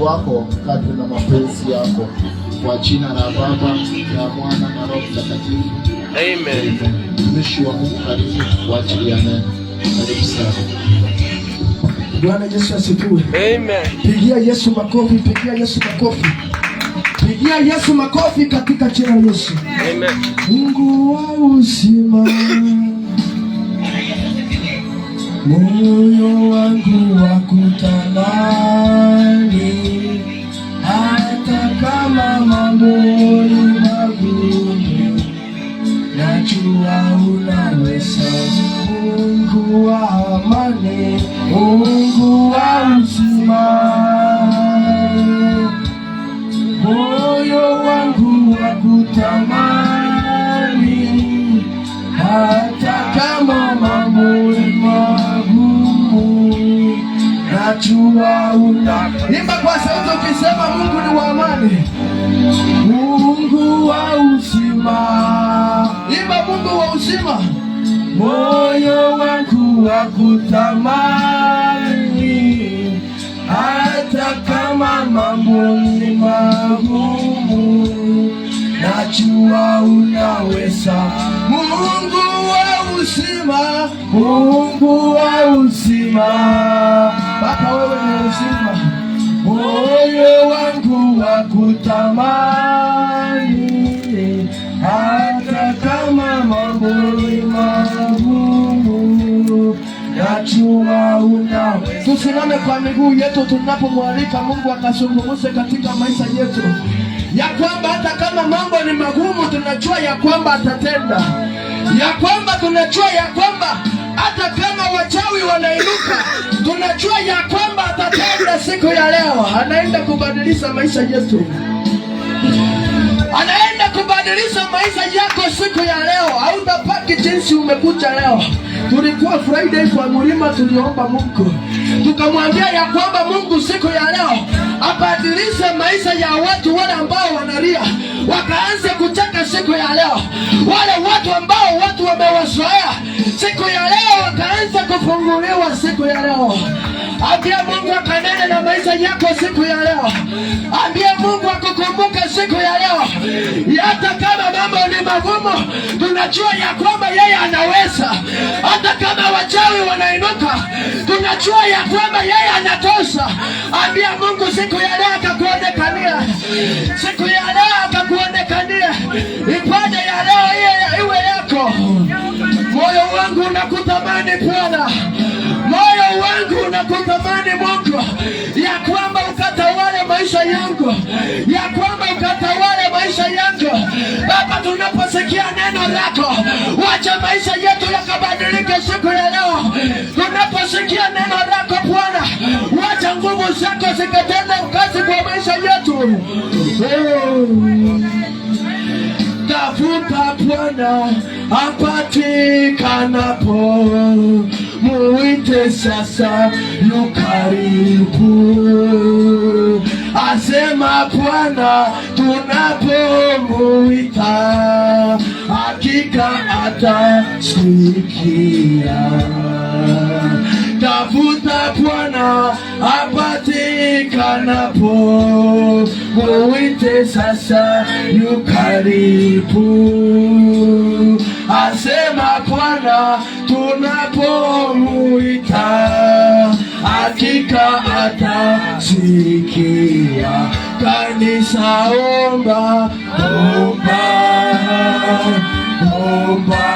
wako kadri na mapenzi yako, kwa jina la Baba na Mwana na Roho Mtakatifu. Amen. Mtumishi wa Mungu, karibu kwa ajili ya neno. Karibu sana. Bwana Yesu asifiwe. Amen. Pigia Yesu makofi, pigia Yesu makofi, pigia Yesu makofi katika jina la Yesu. Amen. Mungu wa uzima, moyo wangu wakutamani, hata kama mambo ni magumu, najua unaweza. Mungu wa amani, Mungu wa uzima, moyo wangu wakutamani, hata kama mambo ni magumu, najua una. Imba kwa sauti ukisema, Mungu ni wa amani, Mungu wa uzima. Imba, Mungu wa uzima, moyo wangu wakutamani, hata kama mambo ni magumu, najua unaweza. Mungu wa uzima, Mungu wa uzima, Baba wewe ni uzima, moyo wangu wakutamani, hata kama mambo ni magumu, najua unaweza. Tusimame kwa miguu yetu tunapomwalika Mungu akazungumze katika maisha yetu, ya kwamba hata kama mambo ni magumu, tunajua ya kwamba atatenda, ya kwamba tunajua ya kwamba hata kama wachawi wanainuka, tunajua ya kwamba atatenda siku ya leo. Anaenda kubadilisha maisha yetu, anaenda kubadilisha maisha yako siku ya leo. Hautabaki jinsi umekuja leo. Tulikuwa Friday kwa mlima, tuliomba Mungu tukamwambia ya kwamba Mungu siku ya leo abadilishe maisha ya watu wale ambao wanalia, wakaanze kucheka siku ya leo. Wale watu ambao watu wamewazoea siku ya leo wakaanza kufunguliwa siku ya leo. Ambia Mungu akanene na maisha yako siku ya leo. Ambia Mungu akukumbuke siku ya leo. Hata kama mambo ni magumu, tunajua ya kwamba yeye anaweza. Hata kama wachawi wanainuka, tunajua ya kwamba yeye anatosha. Ambia Mungu siku ya leo akakuonekania, siku ya leo akakuonekania. Ibada ya leo iwe yako. Moyo wangu unakutamani Bwana, moyo wangu unakutamani Mungu, ya kwamba ukatawale maisha yangu, ya kwamba ukatawale maisha yangu. Baba, tunaposikia neno lako, wacha maisha yetu yakabadilike siku ya leo. Tunaposikia neno lako Bwana, wacha nguvu zako zikatende kazi kwa maisha yetu. Oh. Tafuta Bwana apatikanapo, muite sasa, yu karibu. Asema Bwana tunapomuita, hakika atasikia. Tafuta Bwana apatikanapo, muite sasa, yu karibu. Asema Bwana tunapomuita, hakika atasikia. Kanisa omba, omba, omba,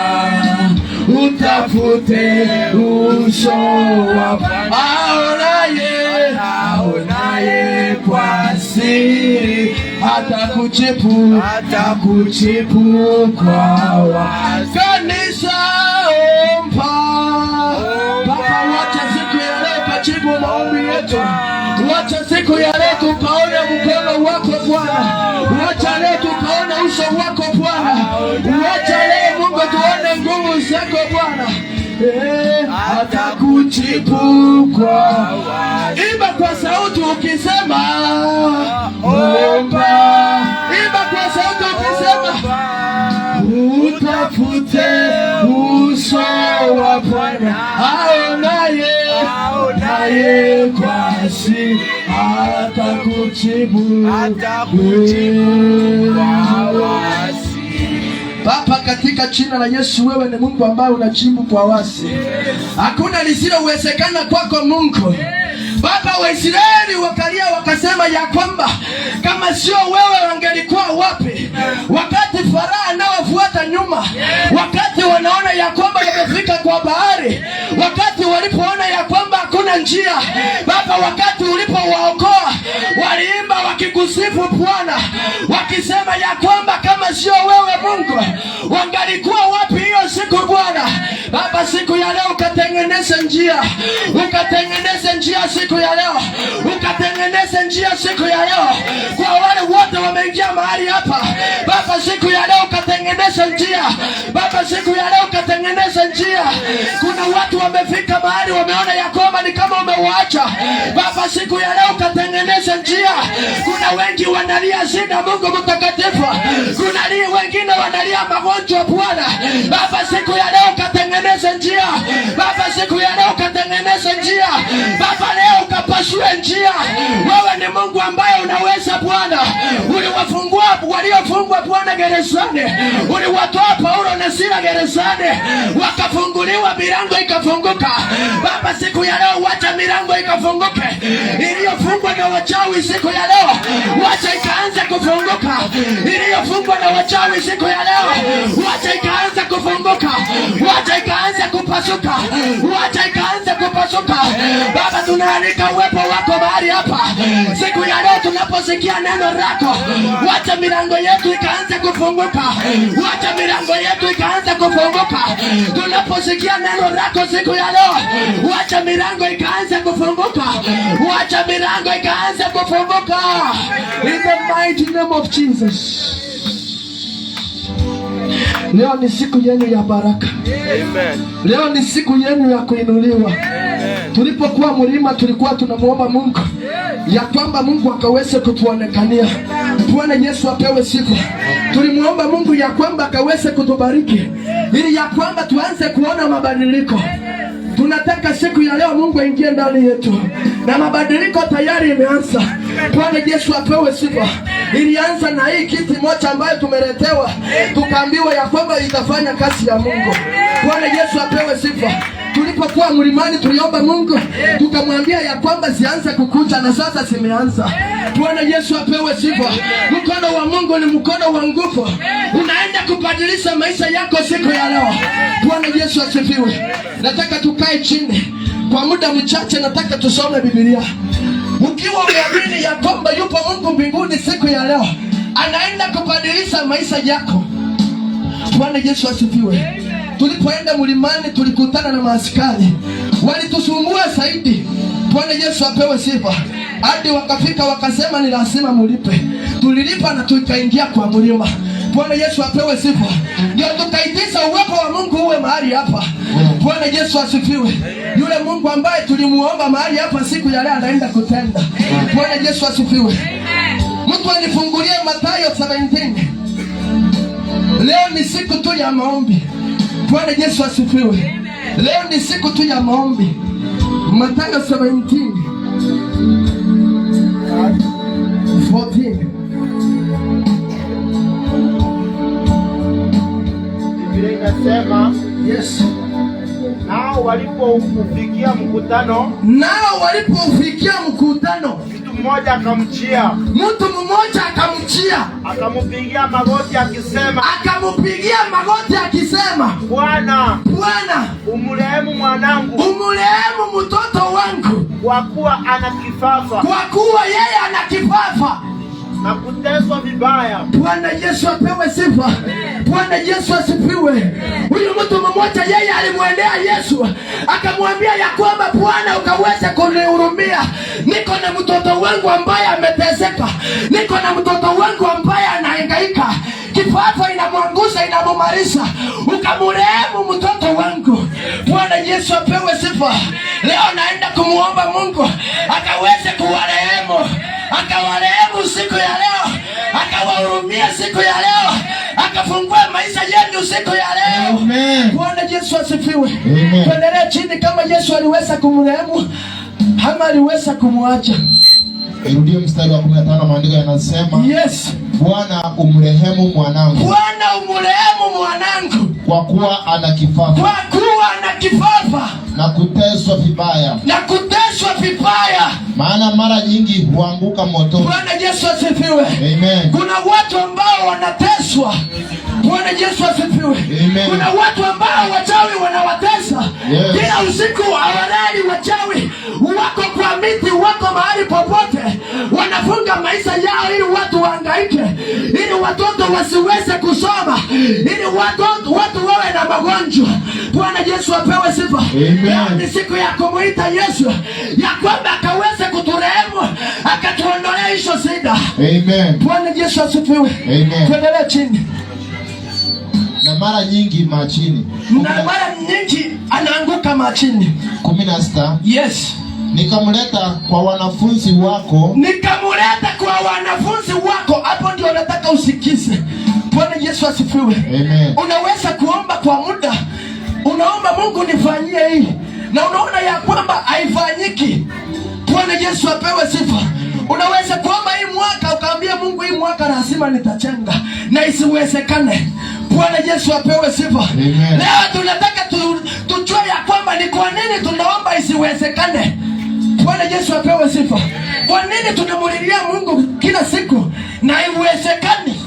utafute uso wa aonaye, aonaye kwa siri atakujibu, atakujibu kwa wazi. Kanisa omba, Baba, wacha siku ya leo kajibu maombi yetu. Wacha siku ya leo tukaone mkono wako Bwana. Wacha leo tukaone uso wako Bwana. Wacha leo Mungu tuone nguvu zako Bwana. Atakujibu kwa, imba kwa sauti ukisema omba, imba kwa sauti ukisema utafute uso wa Bwana aonaye, aonaye kwa siri. Atakujibu, Atakujibu kwa wazi. Baba, katika jina la Yesu, wewe ni Mungu ambaye unajibu kwa wazi. Hakuna lisilowezekana kwako Mungu. Baba, Waisraeli wakalia wakasema ya kwamba kama sio wewe wangelikuwa wapi? Wakati Farao anawafuata nyuma, wakati wanaona ya kwamba wamefika kwa bahari, wakati walipoona ya kwamba hakuna njia, Baba, wakati ulipowaokoa waliimba wakikusifu Bwana, wakisema ya kwamba kama sio wewe Mungu wangalikuwa wapi hiyo siku Bwana. Baba, siku ya leo ukatengeneze njia, ukatengeneze njia siku ya leo, ukatengeneze njia siku ya leo kwa wale wote wameingia mahali hapa Baba, siku ya leo ukatengeneze njia Baba, siku ya leo ukatengeneze njia. Kuna watu wamefika mahali wameona ya kwamba ni kama umewaacha Baba, siku ya leo ukatengeneze njia. Kuna wengi wanalia shida, Mungu mtakatifu, kuna wengine wanalia magonjwa Bwana. Baba, siku ya leo ukatengeneze njia Baba, siku ya leo ukatengeneze njia Baba, leo ukapasue njia. Wewe ni Mungu ambaye unaweza Bwana, uliwafungua waliofungwa Bwana gerezani, uliwatoa Paulo na Sila gerezani, wakafunguliwa, milango ikafunguka. Baba, siku ya leo wacha milango ikafunguke, iliyofungwa na wachawi siku ya leo wacha ikaanza kufunguka, iliyofungwa na wachawi siku ya leo wacha ikaanza kufunguka, wacha ikaanza kupasuka, wacha ikaanza kupasuka. Baba, tunaalika uwepo wako mahali hapa siku ya leo, tunaposikia neno lako, wacha milango yetu ikaanza kufunguka, wacha milango yetu ikaanza kufunguka. Tunaposikia neno lako siku ya leo, wacha milango ikaanza kufunguka, wacha milango ikaanza kufunguka. In the mighty name of Jesus. Leo ni siku yenu ya baraka. Amen. Leo ni siku yenu ya kuinuliwa. Tulipokuwa mlima, tulikuwa tunamuomba Mungu ya kwamba Mungu akaweze kutuonekania. Bwana Yesu apewe sifa. Tulimuomba Mungu ya kwamba akaweze kutubariki ili ya kwamba tuanze kuona mabadiliko. Tunataka siku ya leo Mungu aingie ndani yetu, na mabadiliko tayari imeanza. Bwana Yesu apewe sifa. Ilianza na hii kiti moja ambayo tumeletewa, tukaambiwa ya kwamba itafanya kazi ya Mungu. Bwana Yesu apewe sifa. Tulipokuwa mlimani tuliomba Mungu tukamwambia ya kwamba zianze kukuja na sasa zimeanza. Bwana Yesu apewe sifa. Mkono wa Mungu ni mkono wa nguvu, unaenda kubadilisha maisha yako siku ya leo. Bwana Yesu asifiwe. Nataka tukae chini kwa muda mchache, nataka tusome Biblia. Ukiwa umeamini ya kwamba yupo Mungu mbinguni siku ya leo, anaenda kubadilisha maisha yako. Bwana Yesu asifiwe. Tulipoenda mlimani tulikutana na maaskari, walitusumbua zaidi. Bwana Yesu apewe sifa. Hadi wakafika wakasema ni lazima mulipe. Tulilipa na tukaingia kwa mlima. Bwana Yesu apewe sifa. Ndio tukaitisha uwepo wa Mungu uwe mahali hapa. Bwana Yesu asifiwe. Yule Mungu ambaye tulimuomba mahali hapa siku ya leo anaenda kutenda. Bwana Yesu asifiwe. Mtu anifungulie Mathayo 17. Leo ni siku tu ya maombi. Bwana Yesu asifiwe. Leo ni siku tu ya maombi. Mathayo 17 14. Biblia inasema, Yes. nao walipoufikia mkutano, Nao walipoufikia mkutano, mtu mmoja akamjia, mtu mmoja akamjia, akampigia magoti akisema, akampigia magoti akisema, Bwana, Bwana, umrehemu mwanangu, umrehemu mtoto wangu, kwa kuwa ana kifafa kwa kuwa yeye ana kifafa na kuteswa vibaya. Bwana Yesu apewe sifa. Bwana Yesu asifiwe. Huyu mtu mmoja yeye alimwendea Yesu akamwambia ya kwamba Bwana, ukaweze kunihurumia, niko na mtoto wangu ambaye ameteseka, niko na mtoto wangu ambaye anahangaika, kifafa inamwangusha, inamumaliza, ukamurehemu mtoto wangu. Bwana Yesu apewe sifa. Leo naenda kumuomba Mungu akaweze kuwarehemu, akawarehemu siku ya leo, akawahurumia siku ya leo, akafungua maisha yenu siku ya leo. Amen. Bwana Yesu asifiwe. Amen. Tuendelee chini, kama Yesu aliweza kumrehemu ama aliweza kumwacha. Nirudie mstari wa 15, maandiko yanasema, Yes. Bwana umrehemu mwanangu, Bwana umrehemu mwanangu, kwa kuwa ana kifafa kwa kuwa ana kifafa na kuteswa vibaya, na kuteswa vibaya. Maana mara nyingi huanguka motoni. Bwana Yesu asifiwe. Amen. Kuna watu ambao wanateswa. Bwana Yesu asifiwe. Amen. Kuna watu ambao wachawi wanawatesa kila usiku, hawalali. Wachawi wako kwa miti, wako mahali popote, wanafunga maisha yao ili watu wahangaike, ili watoto wasiweze kusoma, ili watu wawe na magonjwa. Bwana Yesu apewe sifa. Amen. Leo ni siku ya kumuita Yesu ya kwamba akaweze kuturehemu, akatuondolea hizo shida. Amen. Bwana Yesu asifiwe. Amen. Tuendelee chini. Na mara nyingi majini. Na mara nyingi anaanguka majini. 16. Yes. Nikamleta kwa wanafunzi wako, Nikamleta kwa wanafunzi wako. Hapo ndio nataka usikize. Bwana Yesu asifiwe. Amen. Unaweza kuomba kwa muda, unaomba Mungu nifanyie hii, na unaona ya kwamba haifanyiki. Bwana Yesu apewe sifa. Unaweza kuomba hii mwaka ukaambia Mungu, hii mwaka lazima nitajenga, na isiwezekane. Bwana Yesu apewe sifa. Amen. Leo tunataka tujue ya kwamba ni kwa nini tunaomba isiwezekane. Bwana Yesu apewe sifa. Kwa nini tunamulilia Mungu kila siku na haiwezekani?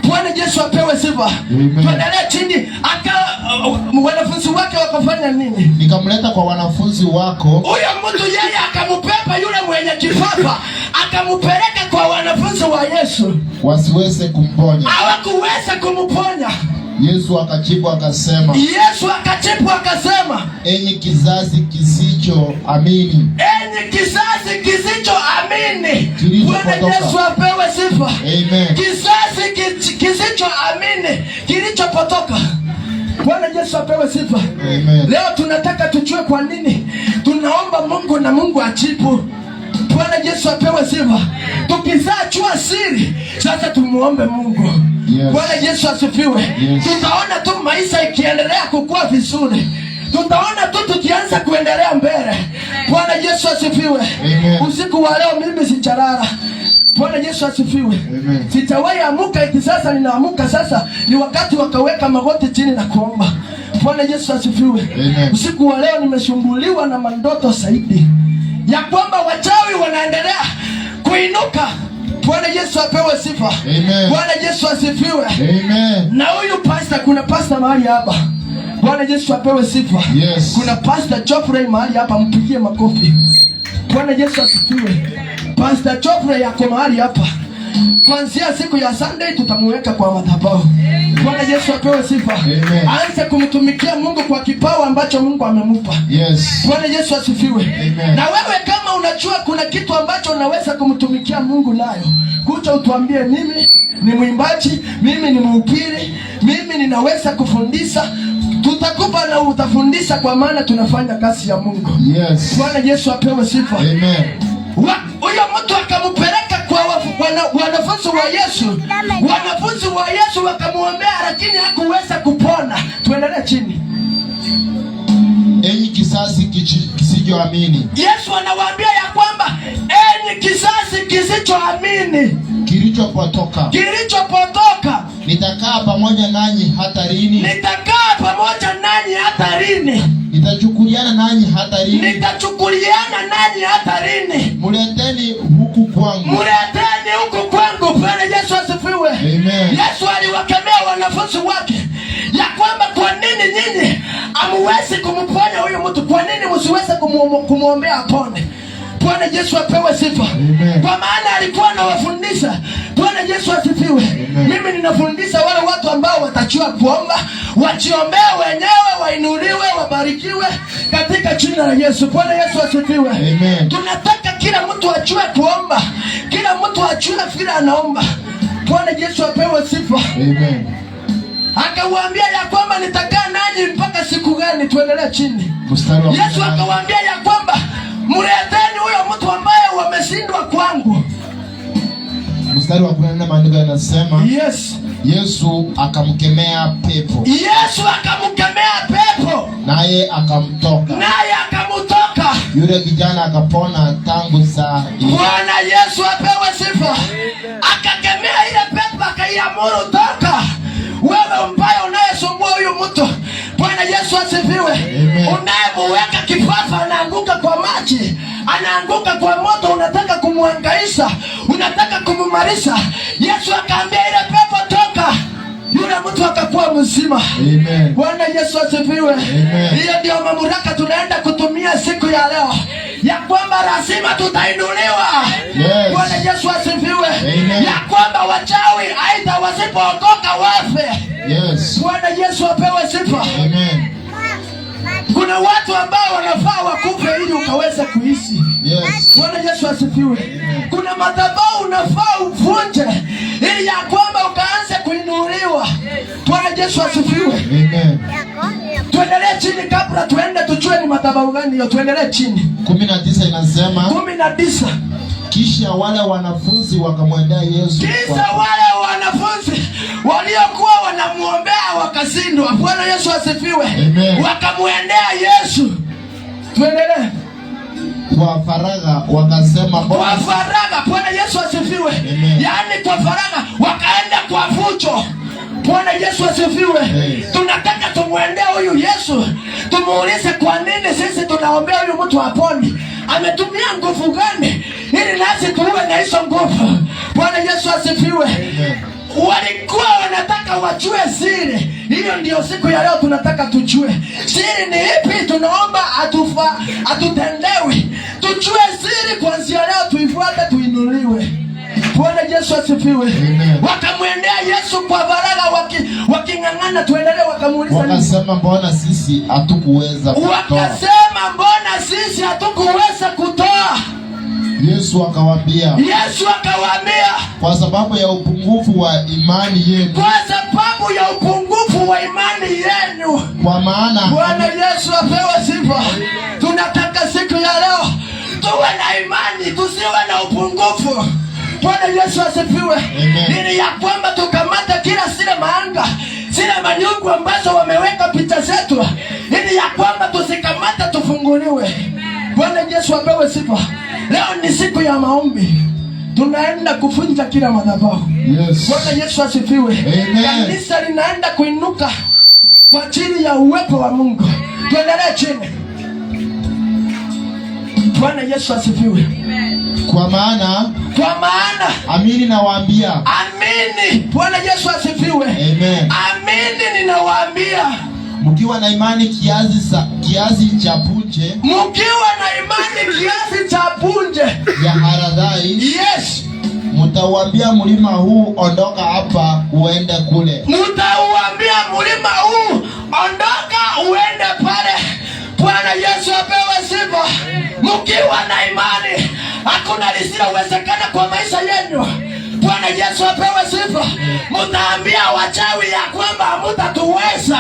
Bwana Yesu apewe sifa. Amen. Tuendelee chini. Wanafunzi wake wakafanya nini? Nikamleta kwa wanafunzi wako, Huyo mtu yeye akamubeba yule mwenye kifafa, akamupeleka kwa wanafunzi wa Yesu, wasiweze kumponya. Hawakuweza kumponya. Yesu akajibu akasema, Yesu akajibu akasema, enyi kizazi kisicho amini, enyi kizazi kisichoamini. Kilichopotoka. Bwana Yesu apewe sifa. Amen. Kizazi kisichoamini, kilichopotoka. Bwana Yesu apewe sifa. Amen. Leo tunataka tujue kwa nini tunaomba Mungu na Mungu ajibu. Bwana Yesu apewe sifa. Tukishajua siri, sasa tumuombe Mungu. Yes. Bwana Yesu asifiwe. Yes. Tutaona tu maisha ikiendelea kukua vizuri. Tutaona tu tukianza kuendelea mbele. Bwana Yesu asifiwe. Amen. Usiku wa leo mimi sijalala. Bwana Yesu asifiwe. Amen. Sijawahi amuka eti sasa ninaamuka sasa ni wakati wakaweka magoti chini na kuomba. Bwana Yesu asifiwe. Amen. Usiku wa leo nimesumbuliwa na mandoto zaidi ya kwamba wachawi wanaendelea kuinuka. Bwana Yesu apewe sifa. Amen. Bwana Yesu asifiwe. Amen. Na huyu pastor, kuna pastor mahali hapa. Bwana Yesu apewe sifa. Yes. Kuna Pastor Geoffrey mahali hapa, mpigie makofi. Bwana Yesu asifiwe. Pastor Geoffrey yako mahali hapa. Kuanzia siku ya Sunday tutamuweka kwa madhabahu. Bwana Yesu apewe sifa. Amen. Aanze kumtumikia Mungu kwa kipawa ambacho Mungu amemupa. Yes. Bwana Yesu asifiwe. Amen. Na wewe kama unajua kuna kitu ambacho unaweza kumtumikia Mungu nayo, kuja utuambie, mimi ni mwimbaji, mimi ni mhubiri, mimi ninaweza kufundisha. Tutakupa na utafundisha, kwa maana tunafanya kazi ya Mungu. Yes. Bwana Yesu apewe sifa. Amen. Huyo mtu akampeleka kwa wanafunzi wa Yesu. Wanafunzi wa Yesu wakamwombea, lakini hakuweza kupona. Tuendelee chini. Enyi kizazi kisichoamini, Yesu anawaambia ya kwamba enyi kizazi kisichoamini, kilichopotoka, kilichopotoka, nitakaa pamoja nanyi hata lini? Nitakaa pamoja nanyi hata lini? Nitachukuliana nanyi hata lini? Nitachukuliana nanyi hata lini? Muleteni huku kwangu. Muleteni huku kwangu. Bwana Yesu asifiwe. Amen. Yesu aliwakemea wanafunzi wake ya kwamba kwa nini nyinyi hamuwezi kumponya huyu mtu? Kwa nini msiweze kumwombea apone? Bwana Yesu apewe sifa. Amen. Kwa maana alikuwa anawafundisha. Bwana Yesu asifiwe. Amen. Mimi ninafundisha wale watu ambao watajua kuomba, wajiombee wenyewe, wainuliwe, wabarikiwe katika jina la Yesu. Bwana Yesu asifiwe. Amen. Tunataka kila mtu ajue kuomba, kila mtu ajue vile anaomba. Bwana Yesu apewe sifa. Amen. Akawaambia ya kwamba nitakaa nanyi mpaka siku gani? Tuendelee chini. Mstari wa Yesu 18. akawaambia ya kwamba mleteni huyo mtu ambaye wameshindwa kwangu. Mstari wa 14, maandiko yanasema, Yes. Yesu akamkemea pepo, Yesu akamkemea pepo, naye akamtoka, naye akamtoka. Yule kijana akapona tangu saa hiyo. Bwana Yesu apewe sifa. Akakemea ile pepo akaiamuru, toka wewe mbaya unayesumbua huyu mtu. Bwana Yesu asifiwe. Amen. Unayemuweka kifafa anaanguka kwa maji, anaanguka kwa moto, unataka kumwangaisha, unataka kumumalisha. Yesu akaambia ile pepo toka, yule mtu akakuwa mzima. Amen. Bwana Yesu asifiwe. Amen. Hiyo ndio mamlaka tunaenda kutumia siku ya leo, ya kwamba lazima tutainuliwa. Yes. Bwana Yesu asifiwe. Amen. Ya kwamba wachawi aidha wasipookoka wafe. Yes. Bwana Yesu apewe sifa. Amen. Kuna watu ambao wanafaa wakufe ili ukaweze kuishi. Yes. Bwana Yesu asifiwe. Kuna madhabahu unafaa uvunje ili ya kwamba ukaanze kuinuliwa. Bwana Yesu asifiwe. Amen. Tuendelee chini kabla tuende tujue ni madhabahu gani hiyo. Tuendelee chini. 19 inasema, 19. kisha wale wanafunzi wakamwendea Yesu Kisha wale wanafunzi waliokuwa wanamwombea wakashindwa. Bwana Yesu asifiwe. Amen. Wakamwendea Yesu. Tuendelee. Kwa faragha wakasema, Kwa mbona faragha. Bwana Yesu asifiwe. Amen. Yaani kwa faragha wakaenda kwa fujo. Bwana Yesu asifiwe. Yes. Tunataka tumwendee huyu Yesu, tumuulize kwa nini sisi tunaombea huyu mtu aponi, ametumia nguvu gani ili nasi tuwe na hizo nguvu. Bwana Yesu asifiwe. Amen. Walikuwa wanataka wajue siri. Hiyo ndio siku ya leo tunataka tujue siri ni ipi. Tunaomba atutendewe, tujue siri kuanzia leo, tuifuate, tuinuliwe. Bwana Yesu asifiwe. Amen. Wakamwendea Yesu kwa faragha waking'ang'ana, tuendelee. Wakamuuliza nini? Wakasema, mbona sisi hatukuweza kutoa? Wakasema, mbona sisi hatukuweza kutoa? Yesu akawaambia, Yesu akawaambia, kwa sababu ya upungufu wa imani yenu, kwa sababu ya upungufu wa imani yenu. kwa maana Bwana Yesu apewe sifa. Tunataka siku ya leo tuwe na imani, tusiwe na upungufu. Bwana Yesu asifiwe. Amen. Ili ya kwamba tukamate kila zile maanga, zile manyungu ambazo wameweka picha zetu, ili ya kwamba tusikamate tufunguliwe. Bwana Yesu apewe sifa. Leo ni siku ya maombi, tunaenda kuvunja kila madhabahu. Yes. Bwana Yesu asifiwe. Amen. Kanisa linaenda kuinuka kwa ajili ya uwepo wa Mungu. Tuendelee chini. Bwana Yesu asifiwe. Kwa maana Kwa maana amini nawaambia, amini, Bwana Yesu asifiwe. Amen, Amini ninawaambia, mkiwa na imani kiasi cha punje mkiwa na imani kiasi cha punje, ya haradali, yes, mtauambia mlima huu, ondoka hapa uende kule, mtauambia mlima huu ondoka uende pale. Bwana Yesu apewe sifa. Mkiwa na imani, hakuna lisilowezekana kwa maisha yenu. Bwana Yesu apewe sifa. Mtaambia wachawi ya kwamba hamutatuweza.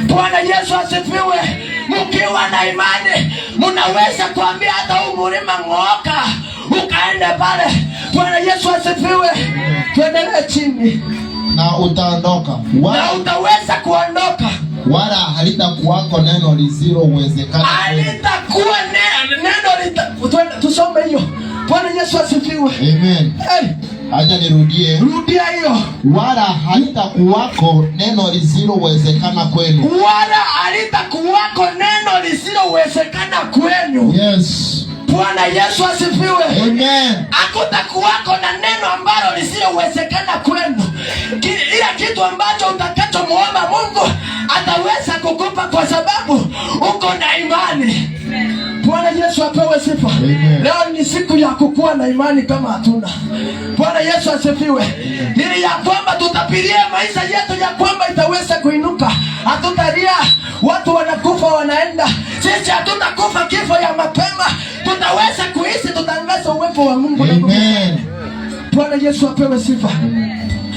Bwana Yesu asifiwe. Mkiwa na imani, mnaweza kuambia hata huu mlima ng'ooka, ukaende pale. Bwana Yesu asifiwe. Tuendelee chini na utaondoka, na wala, utaweza kuondoka. wala halitakuwako neno lisilowezekana kwenu. Alitakuwa neno tusome hiyo. Bwana Yesu asifiwe. Amen. Hey, Acha nirudie, rudia hiyo. wala halitakuwako neno lisilowezekana kwenu. Wala halitakuwako neno lisilowezekana kwenu. Yes. Bwana Yesu asifiwe. Amen. Hakutakuwako na neno ambalo lisilowezekana kwenu. Ila kitu ambacho utakachomuomba Mungu ataweza kukupa kwa sababu uko na imani. Bwana Yesu apewe sifa. Amen. Leo ni siku ya kukua na imani kama hatuna. Bwana Yesu asifiwe. Ili ya kwamba tutapiria maisha yetu ya kwamba itaweza kuinuka. Hatutalia watu wanakufa wanaenda. Sisi hatutakufa kifo ya mapema. Tutaweza kuishi, tutangaza uwepo wa Mungu. Amen. Bwana Yesu apewe sifa.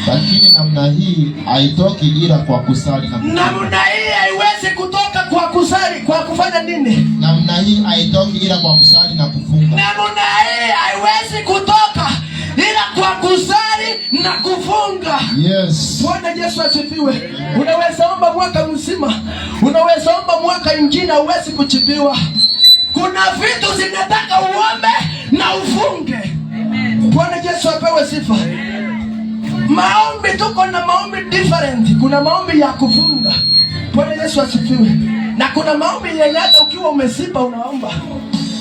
Lakini namna hii haitoki ila kwa kusali na kufunga. Namna hii haiwezi kutoka kwa kusali, kwa kufanya nini? Namna hii haitoki ila kwa kusali na kufunga. Namna hii haiwezi kutoka ila kwa kusali na kufunga. Yes. Bwana Yesu asifiwe. Unaweza omba mwaka mzima, unaweza omba mwaka ingine, hauwezi kujibiwa. Kuna vitu zinataka uombe na ufunge. Bwana Yesu apewe sifa. Maombi, tuko na maombi different. Kuna maombi ya kufunga. Bwana Yesu asifiwe. Na kuna maombi yenye hata ukiwa umeshiba unaomba.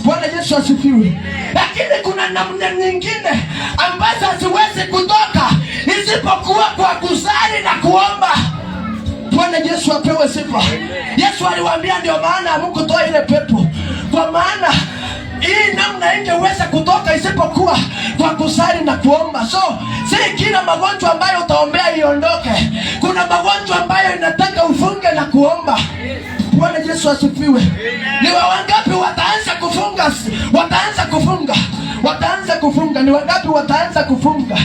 Bwana Yesu asifiwe. Lakini kuna namna nyingine ambazo haziwezi kutoka isipokuwa kwa kusali na kuomba. Bwana Yesu apewe sifa. Yesu aliwaambia, ndio maana hamkutoa ile pepo, kwa maana hii namna ingeweza kutoka isipokuwa kwa kusali na kuomba. So si kila magonjwa ambayo utaombea iondoke. Kuna magonjwa ambayo inataka ufunge na kuomba. Bwana Yesu asifiwe. Ni wangapi wataanza kufunga? Wataanza kufunga, wataanza kufunga. Ni wangapi wataanza kufunga?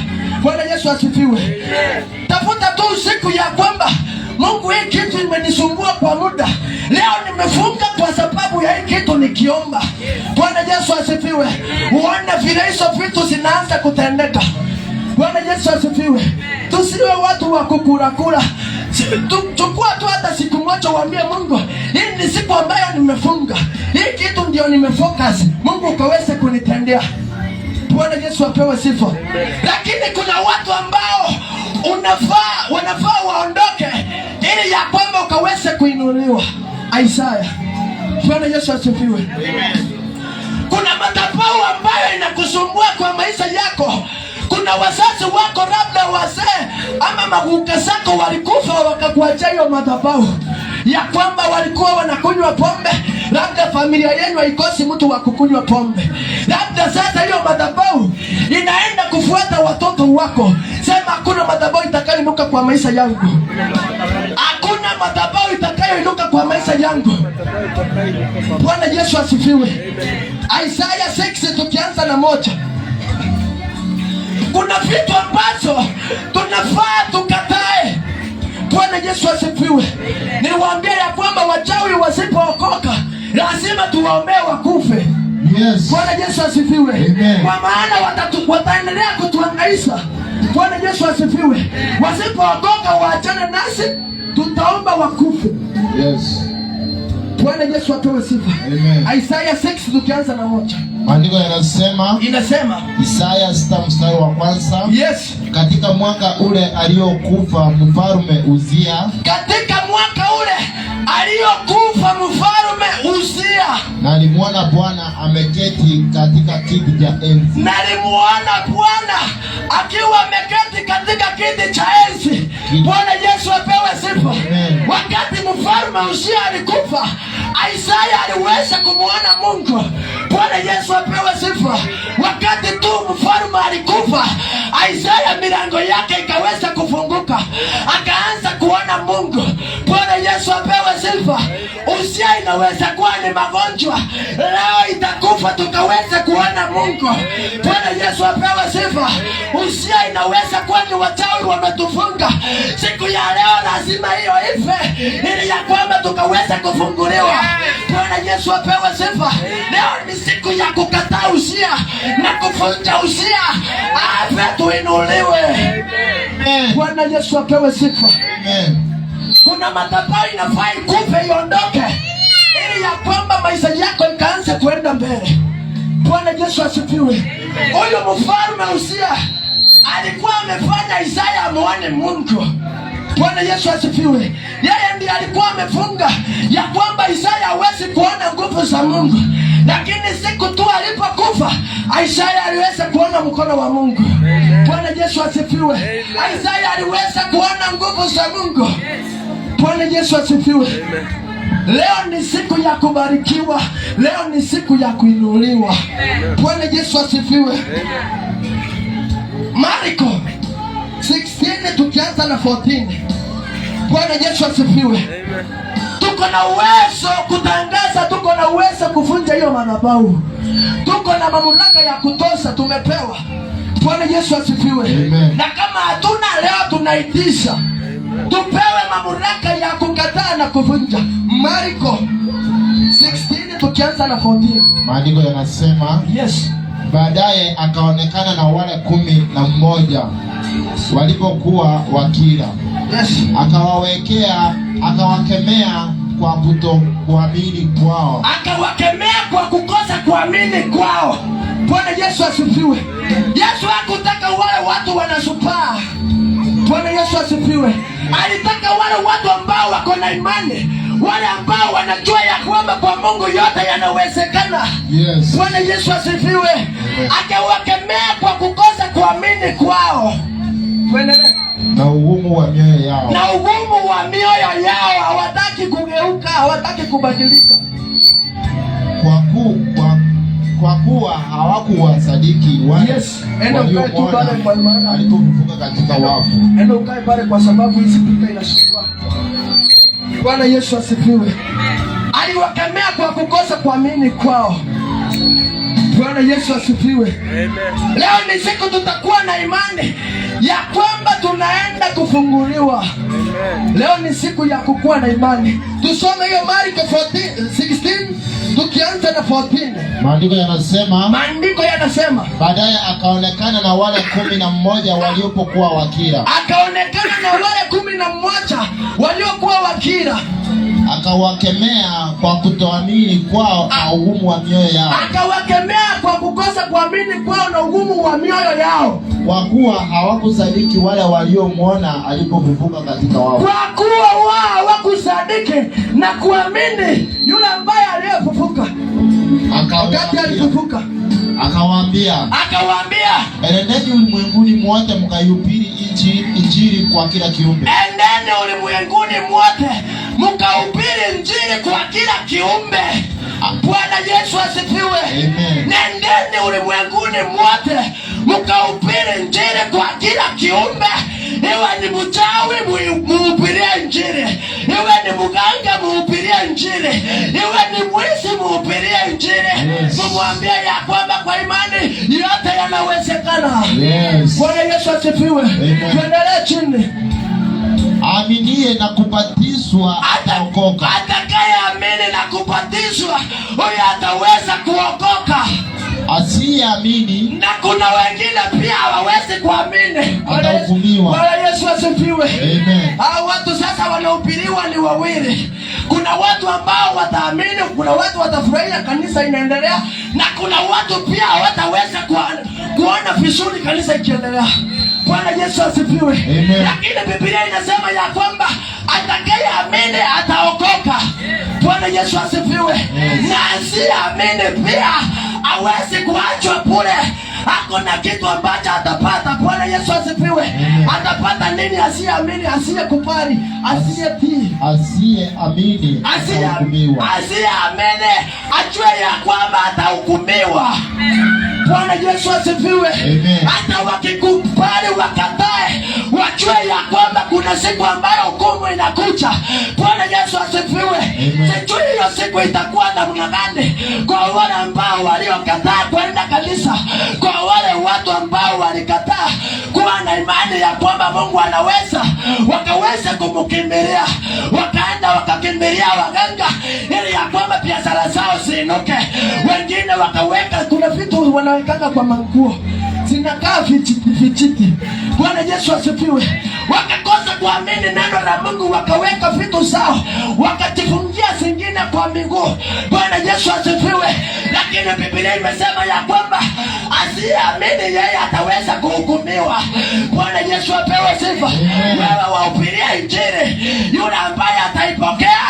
Bwana Yesu asifiwe. Tafuta tu siku ya kwamba, Mungu, hii kitu imenisumbua kwa muda, leo nimefunga kwa sababu ya hii kitu nikiomba. Bwana Yesu asifiwe. Uone vile hizo vitu zinaanza kutendeka. Bwana Yesu asifiwe. Tusiwe watu wa kukurakura. Chukua tu hata siku moja uambie Mungu, hii ni siku ambayo nimefunga, hii kitu ndio nimefocus, Mungu ukaweze kunitendea. Bwana Yesu apewe sifa. Lakini kuna watu ambao wanafaa waondoke ili ya kwamba ukaweze kuinuliwa. Isaya. Bwana Yesu asifiwe. Kuna madhabahu ambayo inakusumbua kwa maisha yako. Kuna wazazi wako, labda wazee ama maguka zako walikufa wakakuachia hiyo madhabahu ya kwamba walikuwa wanakunywa pombe. Labda familia yenu haikosi mtu wa kukunywa pombe. Labda sasa hiyo madhabahu inaenda kufuata watoto wako. Sema, hakuna madhabahu itakayoinuka kwa maisha yangu. Hakuna madhabahu itakayoinuka kwa maisha yangu. Bwana Yesu asifiwe. Isaya 6 tukianza na 1. Kuna vitu ambazo tunafaa tukatae. Bwana Yesu asifiwe. Niliwaambia ya kwamba wachawi wasipookoka lazima tuwaombee wakufe. Bwana Yesu asifiwe. Amen. Kwa maana wataendelea kutuhangaisha. Bwana Yesu asifiwe. Wasipookoka waachane nasi, tutaomba wakufe. Bwana Yesu apewe sifa. Amen. Isaya 6 tukianza na 1. Maandiko yanasema, Inasema, Isaya 6 mstari wa kwanza. Yes. Katika mwaka ule aliyokufa mfalme Uzia, Katika mwaka ule aliyokufa mfalme Uzia, nalimwona Bwana ameketi katika kiti cha enzi, nalimuona Bwana akiwa ameketi katika kiti cha enzi. Bwana Yesu apewe sifa. Amen. Wakati mfalme Uzia alikufa, Isaya aliweza kumuona Mungu. Bwana Yesu apewe sifa. Wakati tu mfalme alikufa, Isaya milango yake ikaweza kufunguka, akaanza kuona Mungu. Bwana Yesu apewe sifa. Uzia inaweza kuwa ni magonjwa, leo itakufa tukaweza kuona Mungu. Bwana Yesu apewe sifa. Uzia inaweza kuwa ni wachawi wametufunga, siku ya leo lazima hiyo ife, ili ya kwamba tukaweza kufunguliwa. Bwana Yesu apewe sifa. Leo ni siku ya kukataa uzia na kuvunja uzia, afe tuinuliwe. Amen. Bwana Yesu apewe sifa. Amen. Kuna madhabahu inafaa ikufe iondoke, ili ya kwamba maisha yako ikaanze kuenda mbele. Bwana Yesu asifiwe. Huyu mfalme Uzia alikuwa amefanya Isaya amuone Mungu. Bwana Yesu asifiwe. Yeye ndiye alikuwa amefunga ya kwamba Isaya hawezi kuona nguvu za Mungu, lakini siku tu alipokufa Isaya aliweza kuona mkono wa Mungu. Bwana Yesu asifiwe. Isaya aliweza kuona nguvu za Mungu. Bwana Yesu asifiwe. Leo ni siku ya kubarikiwa, leo ni siku ya kuinuliwa. Bwana Yesu asifiwe. Marko 16 tukianza na 14. Bwana Yesu asifiwe. Tuko na uwezo kutangaza, tuko na uwezo kuvunja hiyo madhabahu, tuko na mamlaka ya kutosha, tumepewa. Bwana Yesu asifiwe. Amen. Na kama hatuna leo, tunaitisha tupewe mamlaka ya kukataa na kuvunja. Marko 16 tukianza na 14. Maandiko yanasema, baadaye akaonekana na wale 11 walipokuwa wakila, akawawekea akawakemea kwa kutokuamini kwao. Akawakemea kwa kukosa kuamini kwao. Bwana Yesu asifiwe. Yesu hakutaka wale watu wanasupaa. Bwana Yesu asifiwe. Alitaka wale watu ambao wako na imani, wale ambao wanajua ya kwamba kwa Mungu yote yanawezekana. Bwana Yesu asifiwe. Akawakemea kwa kukosa kuamini kwao. Tuendelee. Na ugumu wa mioyo yao. Na ugumu wa mioyo yao, hawataki kugeuka, hawataki kubadilika. Kwa kuwa hawakuwasadiki wale Yes. Enda ukae tu waliomwona pale kwa maana alipofufuka katika wafu. Enda ukae pale kwa sababu hii spika inasumbua. Bwana Yesu asifiwe. Aliwakemea kwa kukosa kuamini kwao. Bwana Yesu asifiwe. Leo ni siku tutakuwa na imani ya kwamba tunaenda kufunguliwa. Leo ni siku ya kukuwa na imani. Tusome hiyo Marko 14, 16 tukianza na 14. Maandiko yanasema, Maandiko yanasema, baadaye akaonekana na wale 11 waliopokuwa wakila, akaonekana na wale 11 waliokuwa wakila, akawakemea kwa kutoamini kwao na ugumu wa mioyo yao, akawakemea kwa kukosa kuamini kwao na ugumu wa mioyo yao, kwa kuwa hawakusadiki wale waliomwona alipofufuka katika wafu. Kwa kuwa wao hawakusadiki na kuamini yule ambaye aliyefufuka. Wakati alifufuka, Akawaambia, akawaambia, enendeni ulimwenguni mwote mkaihubiri injili kwa kila kiumbe. Endeni ulimwenguni mwote mkahubiri injili kwa kila kiumbe. Bwana Yesu asifiwe. Amen. Nendeni ulimwenguni mwote mkahubiri injili kwa kila kiumbe. Iwe ni mchawi, muhubirie injili, iwe ni mganga muhubirie injili, iwe ni mwizi muhubirie injili. Mumwambie ya kwamba kwa imani yote yanawezekana. Bwana Yesu asifiwe. Amen. Tuendelee chini. Aaminie na kubatizwa ataokoka, Atakayeamini na kubatizwa huyo ataweza kuokoka, asiyeamini na kuna wengine pia hawawezi kuamini. Atahukumiwa. Bwana Yesu asifiwe. Amen. Hao watu sasa wanahubiriwa ni wawili. Kuna watu ambao wataamini, kuna watu watafurahia kanisa inaendelea, na kuna watu pia hawataweza kuona vizuri kanisa ikiendelea. Bwana Yesu asifiwe. Amen. Lakini Biblia inasema ya kwamba atakayeamini ataokoka. Bwana Yesu asifiwe. Na asiyeamini pia hawezi kuachwa bure. Hakuna kitu ambacho atapata. Bwana Yesu asifiwe. Amen. Atapata nini asiyeamini, asiyekubali, asiyetii? Asiyeamini atahukumiwa. Asiyeamini ajue ya kwamba atahukumiwa. Bwana Yesu asifiwe. Amen. Hata wakikubali wakatae, wajue ya kwamba kuna siku ambayo hukumu inakuja. Bwana Yesu asifiwe. Amen. Sijui hiyo siku itakuwa namna gani kwa wale ambao waliokataa kwenda kanisa, kwa wale watu ambao walikataa kuwa na imani ya kwamba Mungu anaweza, wakaweza kumkimbilia, wakaenda wakakimbilia waganga ili ya kwamba biashara zao ziinuke. Wengine wakaweka, kuna vitu wanawekanga kwa manguo zinakaa vijiti vijiti. Bwana Yesu asifiwe. Wakakosa kuamini neno la Mungu, wakaweka vitu zao, wakajifungia zingine kwa miguu. Bwana Yesu asifiwe. Lakini Biblia imesema ya kwamba asiyeamini yeye ataweza kuhukumiwa. Bwana Yesu apewe sifa. Wewe wahubiria injili, yule ambaye ataipokea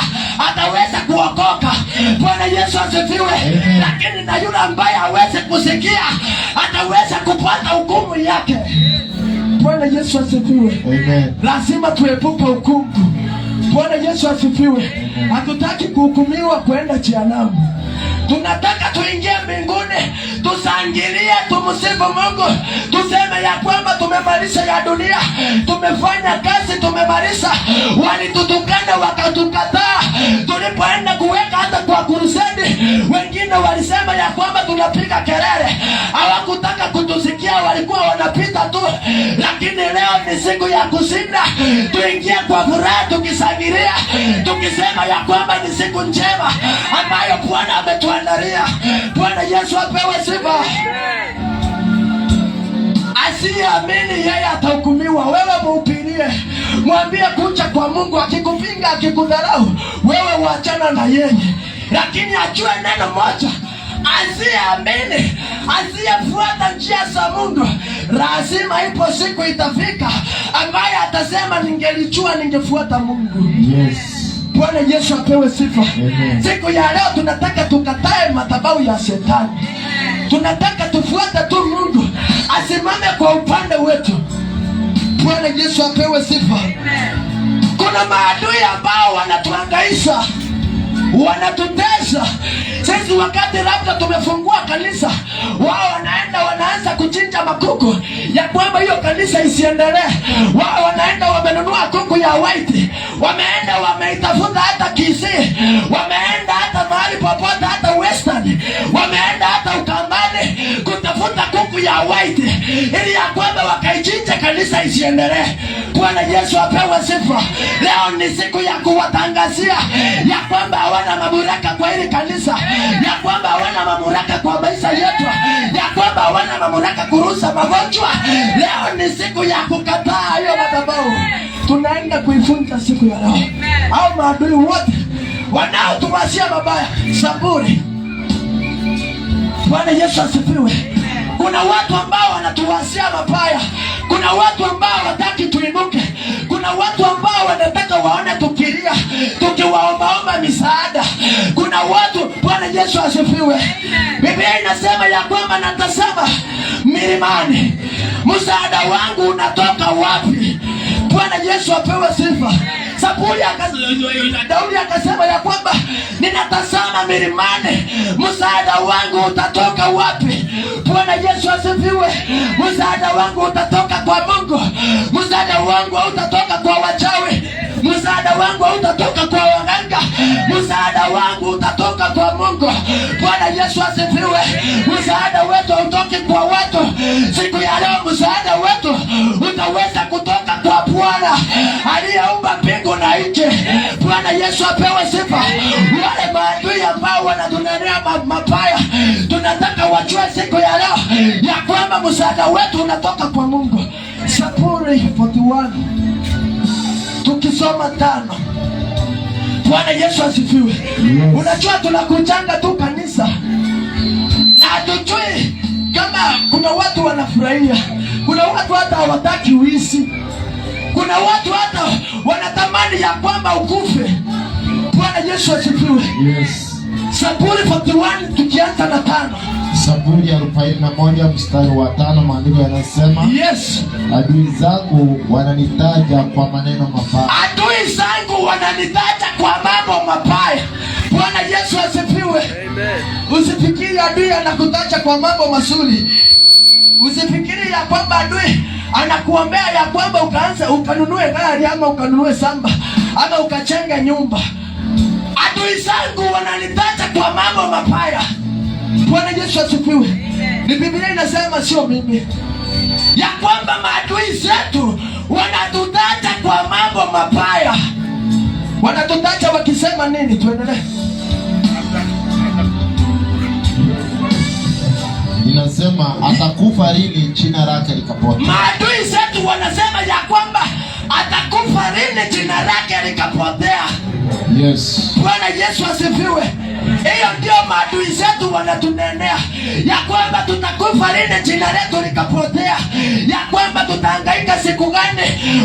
ataweza kuokoka. Bwana Yesu asifiwe. Lakini na yule ambaye hawezi kusikia ataweza kupata hukumu yake. Bwana Yesu asifiwe. Amen. Lazima tuepuke hukumu. Bwana Yesu asifiwe. Hatutaki kuhukumiwa kwenda jehanamu. Tunataka tuingie mbinguni, tushangilie, tumsifu Mungu, tuseme ya kwamba tumemaliza ya dunia, tumefanya kazi, tumemaliza. Walitutukana wakatukataa, tulipoenda kuweka hata kwa crusade, wengine walisema ya kwamba tunapiga kelele, hawakutaka kutusikia, walikuwa wanapita tu. Lakini leo ni siku ya kushinda, tuingie kwa furaha, tukishangilia, tukisema ya kwamba ni siku njema ambayo Bwana ametuandalia. Bwana Yesu apewe sifa. Asiyeamini yeye atahukumiwa. Wewe muhubirie, mwambie kuja kwa Mungu. Akikupinga, akikudharau, wewe wachana na yeye, lakini ajue neno moja: asiyeamini, asiyefuata njia za Mungu, lazima ipo siku itafika ambaye atasema, ningelijua ningefuata Mungu. Bwana Yesu apewe sifa. Amen. Siku ya leo tunataka tukatae madhabahu ya shetani. Tunataka tufuate tu Mungu asimame kwa upande wetu. Bwana Yesu apewe sifa. Kuna maadui ambao wanatuhangaisha, wanatutesa sisi. Wakati labda tumefungua kanisa, wao wanaenda wanaanza kuchinja makuku ya kwamba hiyo kanisa isiendelee. Wao wanaenda wamenunua kuku ya white, wameenda wameitafuta hata Kisii, wameenda hata mahali popote, hata Western, wameenda hata Ukambani kutafuta kuku ya white ili ya kwamba wakaichinja kanisa isiendelee. Bwana Yesu apewe sifa. Leo ni siku ya kuwatangazia ya kwamba hawana mamlaka kwa hili kanisa, ya kwamba hawana mamlaka kwa maisha yetu, ya kwamba hawana mamlaka kuruhusu magonjwa. Leo ni siku ya kukataa hiyo madhabahu, tunaenda kuivunja siku ya leo. Au maadui wote wanaotuwazia mabaya. Zaburi. Bwana Yesu asifiwe. Kuna watu ambao wanatuwazia mabaya. Kuna watu ambao hawataki tuinuke. Kuna watu ambao wanataka waone tukilia, tukiwaombaomba misaada. Kuna watu, Bwana Yesu asifiwe. Biblia inasema ya kwamba natazama milimani, msaada wangu unatoka wapi? Bwana Yesu apewe sifa. Daudi akasema ya kwamba ninatazama milimani, msaada wangu utatoka wapi? Bwana Yesu asifiwe. Msaada wangu utatoka kwa Mungu. Msaada wangu hautatoka kwa wachawi. Msaada wangu hautatoka kwa waganga. Msaada wangu utatoka kwa Mungu. Bwana Yesu asifiwe. Msaada wetu hautoki kwa watu. Siku ya leo msaada wetu utaweza kutoka kwa Bwana aliyeumba mbingu na nchi. Bwana Yesu apewe sifa. Wale maadui ambao wanatunenea mabaya, tunataka wajue siku ya leo ya kwamba msaada wetu unatoka kwa Mungu. Zaburi 41 tukisoma 5. Bwana Yesu asifiwe. Unajua tunakuchanga tu kanisa na hatujui kama kuna watu wanafurahia, kuna watu hata hawataki uishi, kuna watu hata wanatamani ya kwamba ukufe. Bwana Yesu asifiwe. Zaburi 41 tukianza na 5. Zaburi 41 mstari wa 5, maandiko yanasema, adui zangu wananitaja kwa maneno mabaya. Adui zangu wananitaja kwa mambo mabaya. Bwana Yesu asifiwe. Usifikiri adui anakutaja kwa mambo mazuri. Usifikiri ya kwamba adui anakuombea ya kwamba ukaanza ukanunue gari ama ukanunue shamba ama ukachenge nyumba. Adui zangu wananitaja kwa mambo mabaya. Bwana Yesu asifiwe. Ni Biblia inasema, sio mimi, ya kwamba maadui zetu wanatutaja kwa mambo mabaya. Wanatutaja wakisema nini? Tuendelee. Inasema, atakufa lini jina lake likapotea? Maadui zetu wanasema ya kwamba atakufa lini jina lake likapotea. Bwana Yesu asifiwe. Hiyo ndio maadui zetu wanatunenea ya kwamba tutakufa lini jina letu likapotea, ya kwamba tutahangaika siku gani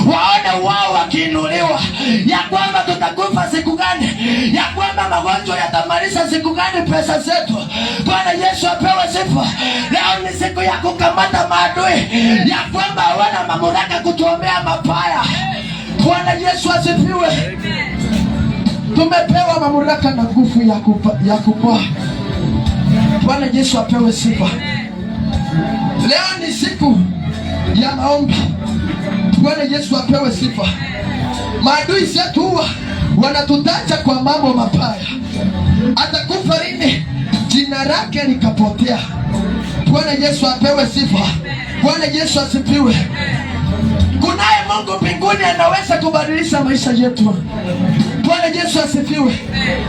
waone wao wakiinuliwa, ya kwamba tutakufa siku gani, ya kwamba magonjwa yatamaliza siku gani pesa zetu. Bwana Yesu apewe sifa. Leo ni siku ya kukamata maadui ya kwamba hawana mamlaka kutuombea mabaya. Bwana Yesu asifiwe. Tumepewa mamlaka na nguvu ya kupoa. Bwana Yesu apewe sifa. Leo ni siku ya maombi. Bwana Yesu apewe sifa. Maadui zetu huwa wanatutaja kwa mambo mabaya. Atakufa lini jina lake likapotea. Bwana Yesu apewe sifa. Bwana Yesu asifiwe. Kunaye Mungu mbinguni anaweza kubadilisha maisha yetu. Bwana Yesu asifiwe.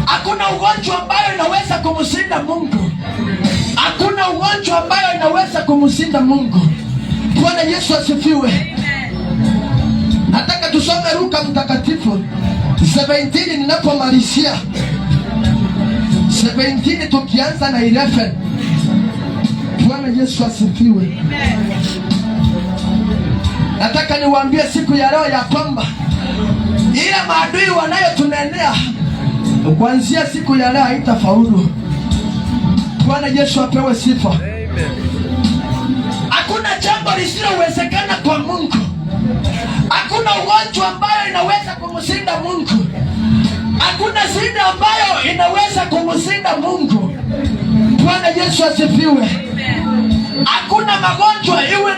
Hakuna ugonjwa ambayo inaweza kumshinda Mungu. Hakuna ugonjwa ambayo inaweza kumshinda Mungu. Bwana Yesu asifiwe. Nataka tusome Luka Mtakatifu 17 ninapomalizia 17 tukianza na 11. Bwana Yesu asifiwe. Nataka niwaambie siku ya leo ya kwamba ile maadui wanayotunenea kuanzia siku ya leo haitafaulu. Bwana Yesu apewe sifa. Hakuna jambo lisilowezekana kwa Mungu. Hakuna ugonjwa ambayo inaweza kumshinda Mungu. Hakuna shida ambayo inaweza kumshinda Mungu. Bwana Yesu asifiwe. Hakuna magonjwa iwe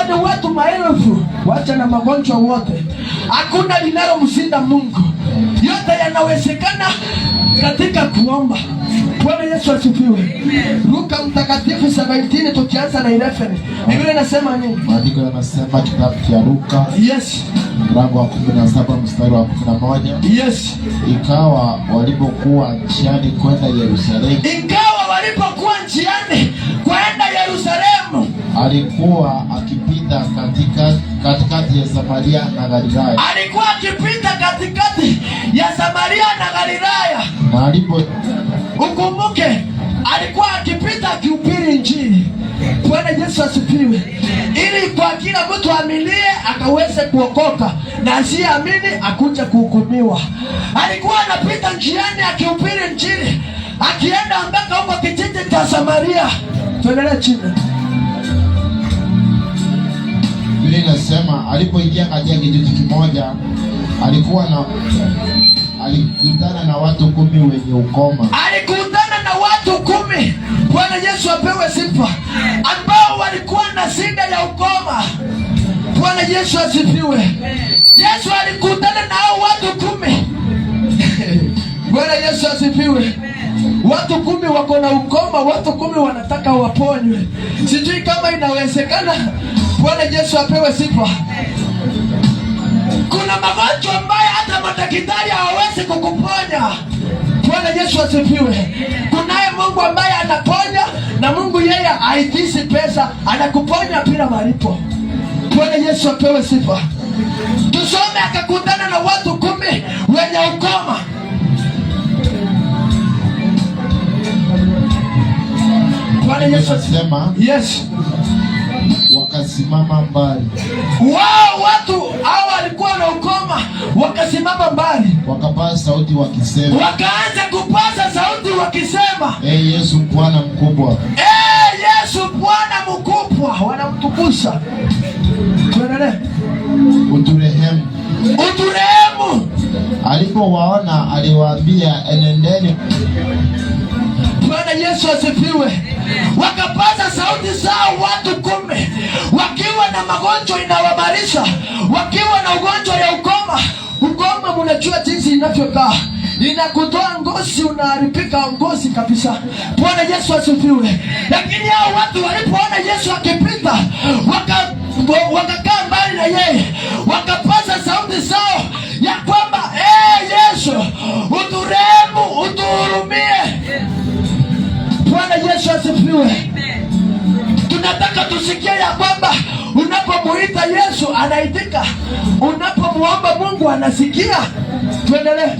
ni watu maelfu, wacha na magonjwa wote, hakuna linalomshinda Mungu. Yote yanawezekana katika kuomba. Bwana Yesu asifiwe. Luka Mtakatifu 17 tukianza na 11. Biblia inasema nini? Maandiko yanasema kitabu cha Luka mlango wa 17 mstari wa 11. Ikawa walipokuwa njiani kwenda Yerusalemu, Ingawa walipokuwa njiani kwenda Yerusalemu, alikuwa akipita katikati ya Samaria na Galilaya. Alikuwa akipita katikati ya Samaria na Galilaya. Na alipo Ukumbuke, alikuwa akipita akihubiri Injili. Bwana Yesu asifiwe. Ili kwa kila mtu aminie akaweze kuokoka na asiyeamini akuja kuhukumiwa. Alikuwa anapita njiani akihubiri Injili, akienda mpaka huko kijiji cha Samaria. Tuendelee chini. Biblia inasema alipoingia katika kijiji kimoja, alikutana na watu 10 wenye ukoma. Alikutana na watu 10. Bwana Yesu apewe sifa. Ambao walikuwa na shida ya ukoma. Bwana Yesu asifiwe. Yesu alikutana na hao watu 10. Bwana Yesu asifiwe. Watu 10 wako na ukoma, watu 10 wanataka waponywe. Sijui kama inawezekana. Bwana Yesu apewe sifa. Kuna magonjwa ambayo hata madaktari hawawezi kukuponya. Bwana Yesu asifiwe. Kunaye Mungu ambaye anaponya, na Mungu yeye haitishi pesa, anakuponya bila malipo. Bwana Yesu apewe sifa. Tusome, akakutana na watu 10 wenye ukoma. Bwana Yesu asifiwe. Anasema, Yes. Wakasimama mbali. Wao watu hao walikuwa na ukoma, wakasimama mbali. Wakapaza sauti wakisema, Wakaanza kupaza sauti wakisema, Ee Yesu Bwana mkubwa. Ee Yesu Bwana mkubwa, wanamtukuza. Tuendelee. Uturehemu. Uturehemu. Alipowaona aliwaambia, enendeni. Bwana Yesu asifiwe. Wakapaza sauti zao watu 10 wakiwa na magonjwa inawamalisha, wakiwa na ugonjwa ya ukoma. Ukoma mnajua jinsi inavyokaa, inakutoa ngozi, unaharibika ngozi kabisa. Bwana Yesu asifiwe. Lakini hao watu walipoona Yesu akipita, wakakaa mbali na yeye, wakapaza sauti zao ya kwamba, Yesu uturehemu, utuhurumie. Bwana Yesu asifiwe. Tunataka tusikie ya kwamba unapomuita Yesu anaitika, unapomuomba Mungu anasikia. Tuendelee.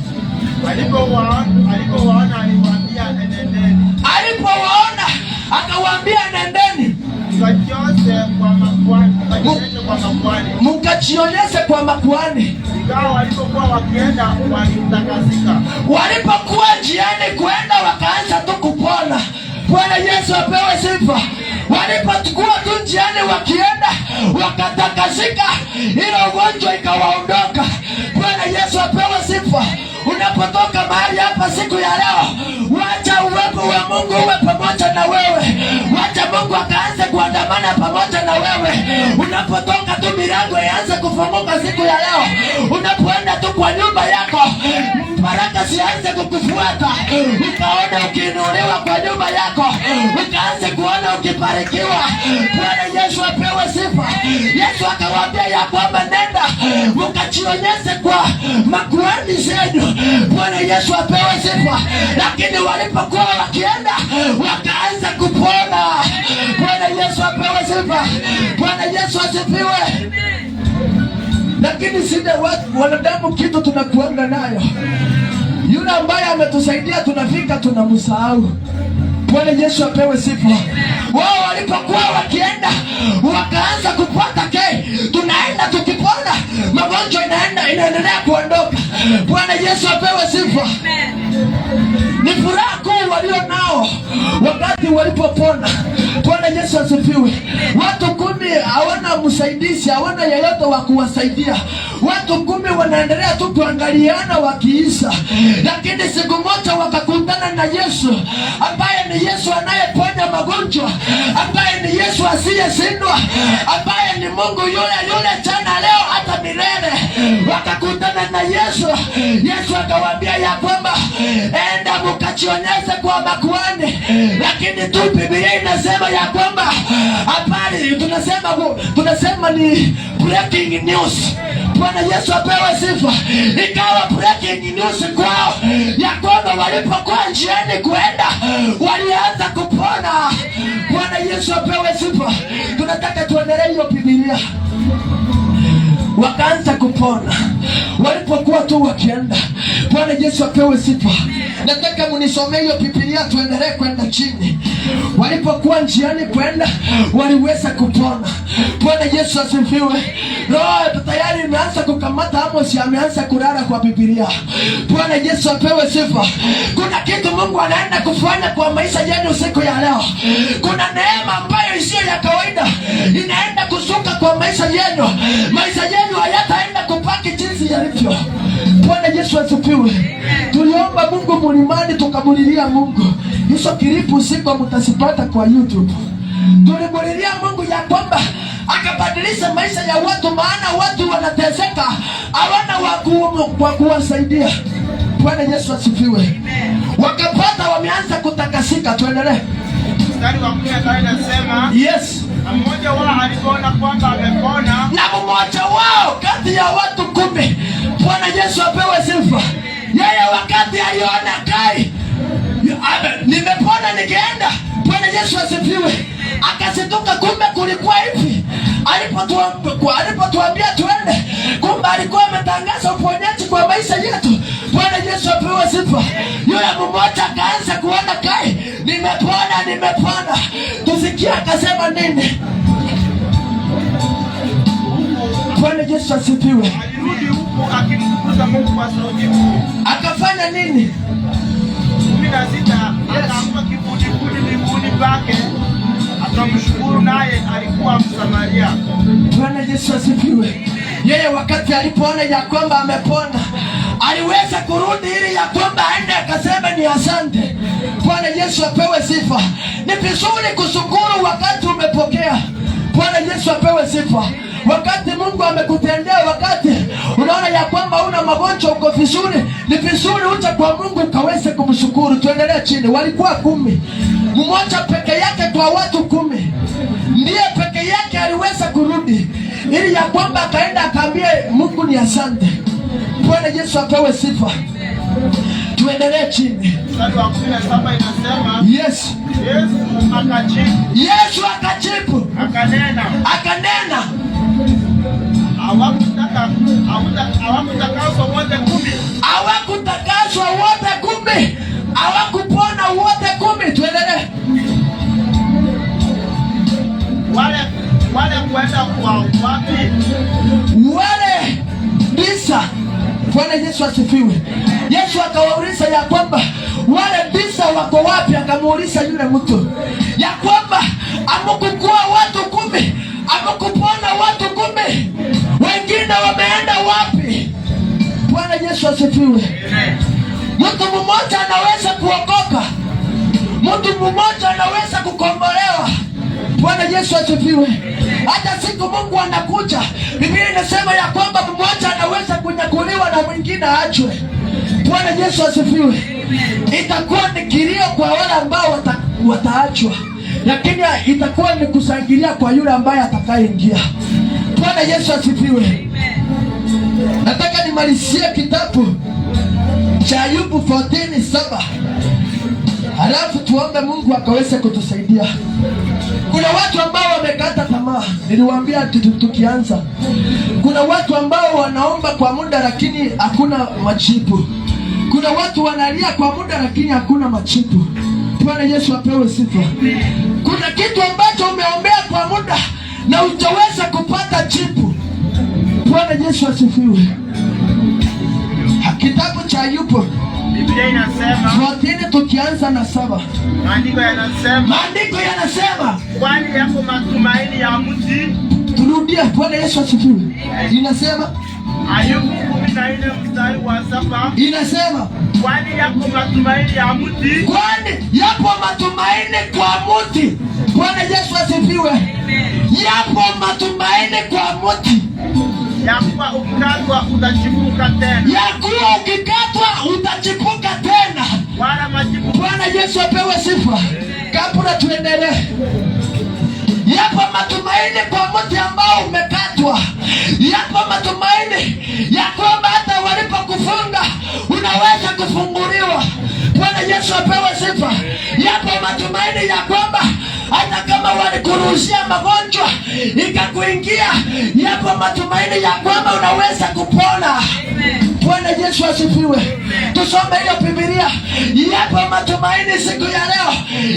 Alipowaona aliwaambia, enendeni. Alipowaona akawaambia, enendeni. Mkajioshe kwa makuhani, mkajionyeshe kwa makuhani. Mkajionyeshe kwa makuhani. Ingawa walipokuwa wakienda walitakasika. Walipokuwa njiani kwenda wakaanza tu kupona. Bwana Yesu apewe sifa. Walipokuwa tu njiani wakienda wakatakasika, ile ugonjwa ikawaondoka. Bwana Yesu apewe sifa. Unapotoka mahali hapa siku ya leo, wacha uwepo wa Mungu uwe pamoja na wewe. Wacha Mungu akaanze kuandamana pamoja na wewe. Unapotoka tu milango ianze kufunguka siku ya leo. Unapoenda tu kwa nyumba yako, baraka zianze kukufuata. Ukaona ukiinuliwa kwa nyumba yako, ukaanze kuona ukibarikiwa. Bwana Yesu apewe sifa. Yesu akawaambia ya kwamba nenda mkajionyeshe kwa makuhani zenu. Bwana Yesu apewe sifa. Lakini walipokuwa wakienda, wakaanza kupona. Bwana Yesu apewe sifa. Bwana Yesu asifiwe. Lakini sisi wanadamu kitu tunakuanga nayo, yule ambaye ametusaidia tunafika tunamsahau. Bwana Yesu apewe sifa. Wao walipokuwa wakienda wakaanza kupata tunaenda tukipona, magonjwa inaendelea kuondoka. Bwana Yesu apewe sifa. Ni furaha kuu walio nao wakati walipopona. Bwana Yesu asifiwe. Watu 10 hawana msaidizi, hawana yeyote wa kuwasaidia. Watu 10 wanaendelea tu kuangaliana wakiisha, lakini siku moja wakakutana na Yesu, ambaye ni Yesu anayeponya magonjwa, ambaye ni Yesu asiyeshindwa, ambaye ni Mungu yule yule jana, leo, hata milele. Wakakutana na Yesu. Yesu akawaambia ya kwamba enda mkajionyeshe kwa makuhani, lakini tu Biblia inasema ya kwamba habari tunasema ni breaking news. Bwana Yesu apewe sifa. Ikawa breaking news kwao ya kwamba walipokuwa njiani kwenda walianza kupona. Bwana Yesu apewe sifa. Tunataka tuendelee hiyo Biblia. Wakaanza kupona walipokuwa tu wakienda. Bwana Yesu apewe sifa. Nataka mnisomee hiyo Biblia tuendelee kwenda chini. Walipokuwa njiani kwenda waliweza kupona. Bwana Yesu asifiwe. Roho tayari imeanza kukamata Amos, ameanza kulala kwa Biblia. Bwana Yesu apewe sifa. Kuna kitu Mungu anaenda kufanya kwa maisha yenu siku ya leo. Kuna neema ambayo isiyo ya kawaida inaenda kushuka kwa maisha yenu. Maisha yenu hayataenda kupaki jinsi yalivyo. Bwana Yesu asifiwe. Tuliomba Mungu mlimani, tukamulilia Mungu. Hizo kilipu siku mtazipata kwa YouTube. Tulimulilia Mungu ya kwamba akabadilisha maisha ya watu, maana watu wanateseka, hawana wa kuwasaidia. Bwana Yesu asifiwe. Wakapata wameanza kutakasika. Tuendelee. Mstari wa 15 inasema, Yes. na mmoja wao alipoona kwamba amepona, Na mmoja wao kati ya watu 10, Bwana Yesu apewe sifa. Yeye wakati aliona kai nimepona nikienda, Bwana Yesu asifiwe, akasituka, kumbe kulikuwa hivi. Alipotuambia tuende, kumbe alikuwa ametangaza uponyaji kwa maisha yetu. Bwana Yesu apewe sifa. Yule mmoja akaanza kuona kai, nimepona, nimepona. Tusikie akasema nini. Bwana Yesu asifiwe. Alirudi huku akimtukuza Mungu kwa sauti kuu. Akafanya nini? 16 Yes. Akaanguka kifudifudi miguuni pake akamshukuru, naye alikuwa Msamaria. Bwana Yesu asifiwe. Yeye wakati alipoona ya kwamba amepona, aliweza kurudi ili ya kwamba aende akaseme ni asante. Bwana Yesu apewe sifa. Ni vizuri kushukuru wakati umepokea. Bwana Yesu apewe sifa. Wakati Mungu amekutendea, wakati unaona ya kwamba una magonjwa uko vizuri, ni vizuri uje kwa Mungu ukaweze kumshukuru. Tuendelee chini. Walikuwa 10, mmoja peke yake kwa watu 10 ndiye peke yake aliweza kurudi ili ya kwamba akaenda akaambie Mungu ni asante. Bwana Yesu apewe sifa. Tuendelee chini. Mstari wa 17 inasema, Yes. Yesu akajibu, Yesu akajibu akanena, akanena, hawakutakaswa wote 10? Hawakutakaswa wote 10, hawakupona wote 10. Tuendelee. Wale kwenda kwa wapi? Wale 9. Bwana Yesu asifiwe. Yesu akawauliza ya kwamba wale 9 wako wapi? Akamuuliza yule mtu ya kwamba hamkukuwa watu 10, hamkupona watu 10, wengine wameenda wapi? Bwana Yesu asifiwe. Mtu mmoja anaweza kuokoka, mtu mmoja anaweza kukombolewa. Bwana Yesu asifiwe. Hata siku Mungu anakuja, Biblia inasema ya kwamba mmoja anaweza kunyakuliwa na mwingine aachwe. Bwana Yesu asifiwe. Itakuwa ni kilio kwa wale ambao wataachwa, lakini itakuwa ni kushangilia kwa yule ambaye atakayeingia. Bwana Yesu asifiwe. Nataka nimalizie kitabu cha Ayubu 14:7, halafu tuombe Mungu akaweze kutusaidia. Kuna watu ambao wamekata tamaa, niliwaambia tukianza. Kuna watu ambao wanaomba kwa muda lakini hakuna majibu. Kuna watu wanalia kwa muda lakini hakuna majibu. Bwana Yesu apewe sifa. Kuna kitu ambacho umeombea kwa muda na hujaweza kupata jibu. Bwana Yesu asifiwe. Kitabu cha Ayubu Biblia inasema, 14 tukianza na 7. Maandiko yanasema, Maandiko yanasema, kwani yako matumaini ya mti. Turudie. Bwana Yesu asifiwe. Inasema, Ayubu 14 mstari wa 7, inasema, kwani yako matumaini ya mti, kwani yapo matumaini kwa mti. Bwana Yesu asifiwe. Yapo matumaini kwa mti ya kuwa ukikatwa utachipuka tena, ya kuwa ukikatwa utachipuka tena. Wala machipuko Bwana Yesu apewe sifa. Kabla tuendelee, yapo matumaini kwa mti ambao umekatwa. Yapo matumaini ya kwamba hata walipokufunga unaweza kufunguliwa. Bwana Yesu apewe sifa. Yapo matumaini ya kwamba hata kama walikuruhusia magonjwa ikakuingia, yapo matumaini ya kwamba unaweza kupona. Bwana Yesu asifiwe. Tusome hiyo Biblia. Yapo matumaini siku ya leo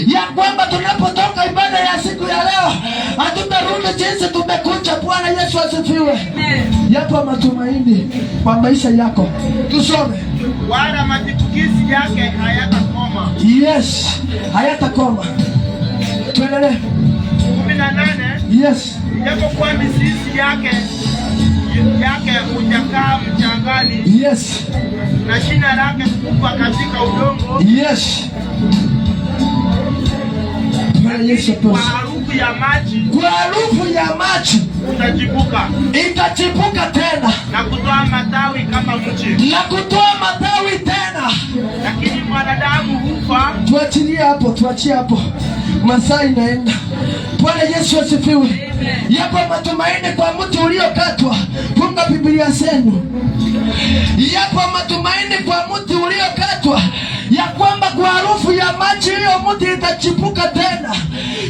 ya kwamba tunapotoka ibada ya siku ya leo hatutarudi jinsi tumekuja. Bwana Yesu asifiwe. Yapo matumaini kwa maisha yako. Tusome. Wala machipukizi yake hayatakoma. Yes, hayatakoma. Tuendelee. 18 Yes. Ijapokuwa mizizi yake hujakaa mchangani na shina lake kufa katika udongo, Yes. Bwana Yesu kwa apewe. harufu ya maji Kwa harufu ya maji utachipuka itachipuka tena na kutoa matawi kama mchi. Na kutoa matawi tena. Lakini mwanadamu hufa Tuachilie hapo, tuachie hapo, masaa inaenda. Bwana Yesu asifiwe. Yapo matumaini kwa mti uliokatwa. Funga Biblia zenu. Yapo matumaini kwa mti uliokatwa ya kwamba kwa harufu ya maji hiyo mti itachipuka tena.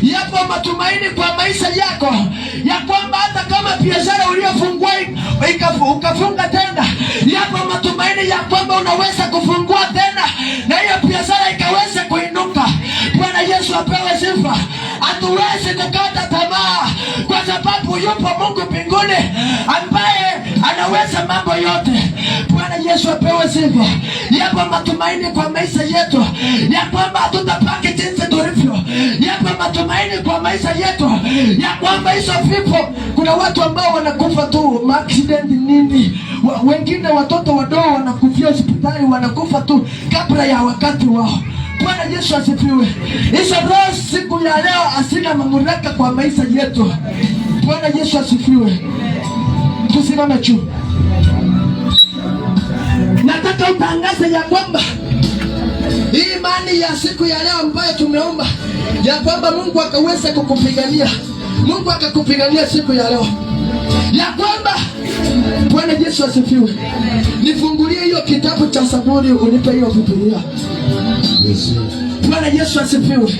Yapo matumaini kwa maisha yako ya kwamba hata kama biashara uliyofungua ukafunga tena, yapo matumaini ya kwamba unaweza kufungua tena na hiyo biashara ikaweza kuinuka. Bwana Yesu apewe sifa. Hatuwezi kukata tamaa kwa sababu yupo Mungu mbinguni ambaye anaweza mambo yote. Bwana Yesu apewe sifa. Yapo matumaini kwa maisha yetu ya kwamba hatutabaki jinsi tulivyo. Yapo matumaini kwa maisha yetu ya kwamba hizo vifo, kuna watu ambao wanakufa tu accident nini, wengine watoto wadogo wanakufia hospitali, wanakufa tu kabla ya wakati wao. Bwana Yesu asifiwe. Hizo roho siku ya leo hazina mamlaka kwa maisha yetu. Bwana Yesu asifiwe. Tusimame juu. Nataka utangaze ya kwamba hii imani ya siku ya leo ambayo tumeomba ya kwamba Mungu akaweza kukupigania, Mungu akakupigania siku ya leo ya kwamba Bwana Yesu asifiwe. Nifungulie hiyo kitabu cha Zaburi, unipe hiyo Biblia. Yes. Bwana Yesu asifiwe.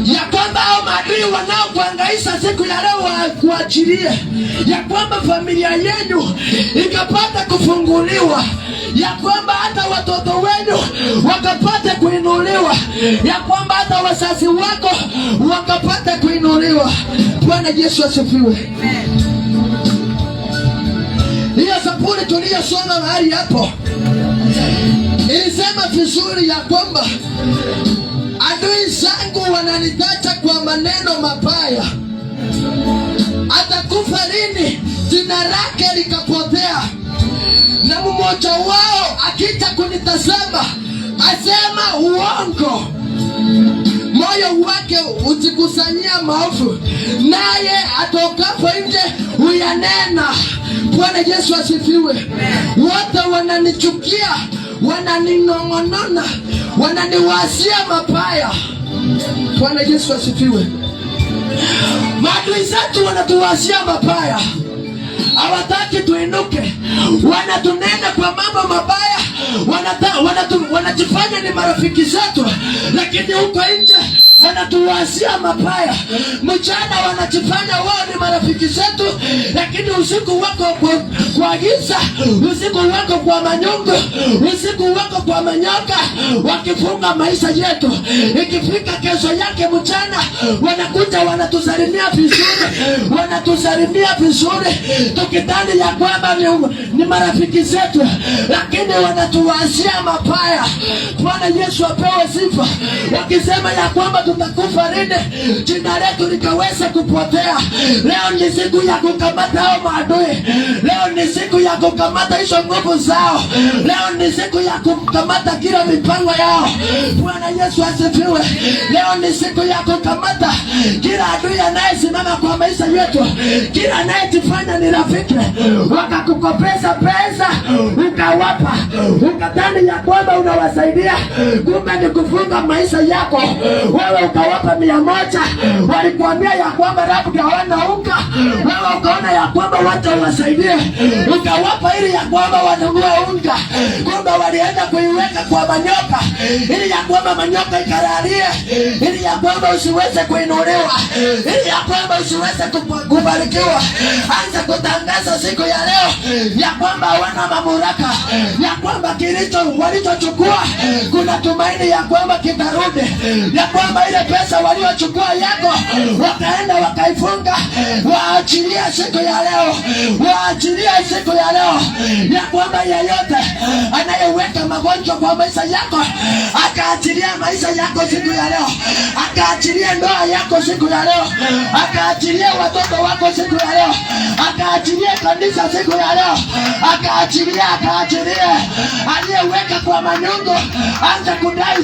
Ya kwamba hao maadui wanaokuhangaisha siku ya leo wakuachilie, ya kwamba familia yenu ikapata kufunguliwa, ya kwamba hata watoto wenu wakapata kuinuliwa, ya kwamba hata wazazi wako wakapata kuinuliwa. Bwana Yesu asifiwe. Hiyo Zaburi tuliyosoma mahali hapo ilisema vizuri ya kwamba adui zangu wananitaja kwa maneno mabaya, atakufa lini jina lake likapotea, na mmoja wao akija kunitazama asema uongo, moyo wake ujikusanyia maovu, naye atokapo nje huyanena. Bwana Yesu asifiwe. Wote wananichukia, wananinong'onona, wananiwazia mabaya. Bwana Yesu asifiwe. Maadui zetu wanatuwazia mabaya, hawataki tuinuke. tuinuke. Wanatunena kwa mambo mabaya, wanajifanya ni marafiki zetu, lakini huko nje wanatuwazia mabaya. Mchana wanajifanya wao ni marafiki zetu, lakini usiku wako kwa giza, usiku wako kwa manyungu, usiku wako kwa manyoka, wakifunga maisha yetu. Ikifika kesho yake mchana, wanakuja wanatusalimia vizuri, wanatusalimia vizuri, tukidhani ya kwamba ni marafiki zetu, lakini wanatuwazia mabaya. Bwana Yesu apewe sifa, wakisema ya kwamba tutakufa lini, jina letu likaweza kupotea. Leo ni siku ya kukamata hao maadui. Leo ni siku ya kukamata hizo nguvu zao. Leo ni siku ya kukamata kila mipango yao. Bwana Yesu asifiwe. Leo ni siku ya kukamata kila adui anayesimama kwa maisha yetu, kila anayejifanya ni rafiki, wakakukopesha pesa ukawapa, ukadhani ya kwamba unawasaidia, kumbe ni kufunga maisha yako. Wewe ukawapa 100, walikuambia ya kwamba labda hawana unga, wewe ukaona ya kwamba wacha uwasaidie, ukawapa ili ya kwamba wanunue unga, kumbe walienda kuiweka kwa manyoka, ili ya kwamba manyoka ikalalie, ili ya kwamba usiweze kuinuliwa, ili ya kwamba usiweze kubarikiwa. Anza kutangaza siku ya leo ya kwamba hawana mamlaka, ya kwamba kilicho walichochukua kuna tumaini ya kwamba kitarudi, ya kwamba ile pesa waliochukua yako wakaenda wakaifunga, waachilie siku ya leo, waachilie siku ya leo, ya kwamba yeyote anayeweka magonjwa kwa maisha yako akaachilia maisha yako siku ya leo, akaachilie ndoa yako siku ya leo, akaachilie watoto wako siku ya leo, akaachilie kanisa siku ya leo, akaachilie, akaachilie aliyeweka kwa manyungu, anza kudai.